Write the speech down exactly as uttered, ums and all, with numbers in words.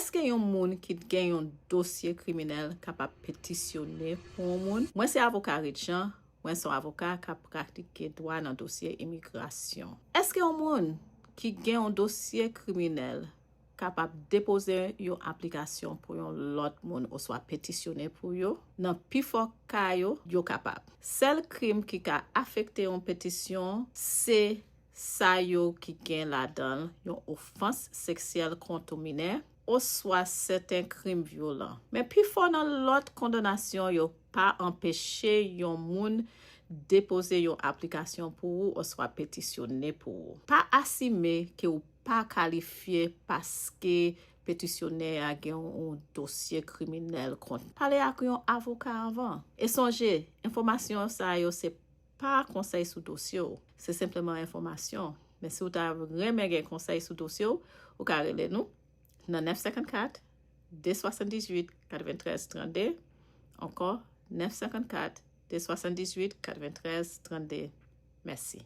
Èske yon moun ki gen yon dosye kriminèl kapab petisyone pou yon moun? Mwen se avoka Ridjan, mwen se yon avoka k ap pratike dwa nan dosye imigrasyon. Èske yon moun ki gen yon dosye kriminèl kapab depoze yon aplikasyon pou yon lòt moun oswa petisyone pou yo? Nan pifò ka yo, yo kapab. Sèl krim ki ka afekte yon petisyon se sa yo ki gen ladan l yon ofans seksyèl kont yon minè oswa sèten krim vyolan. Men pifò nan lòt kondanasyon yo pa anpeche yon moun depoze yon aplikasyon pou ou oswa petisyone pou ou. Pa asime ke ou pa kalifye paske petisyonè a gen yon dosye kriminèl kont. Pale ak yon avoka anvan. E sonje, enfòmasyon sa yo se pa konsèy sou dosye w. Se senpleman enfòmasyon. Men si w ta renmen gen konsèy sou dosye w, ou ka rele nou nan nèf senkannkat, de swasanndizuit, katreventrèz trannde. Ankò, nèf senkannkat, de swasanndizuit, katreventrèz trannde. Mèsi.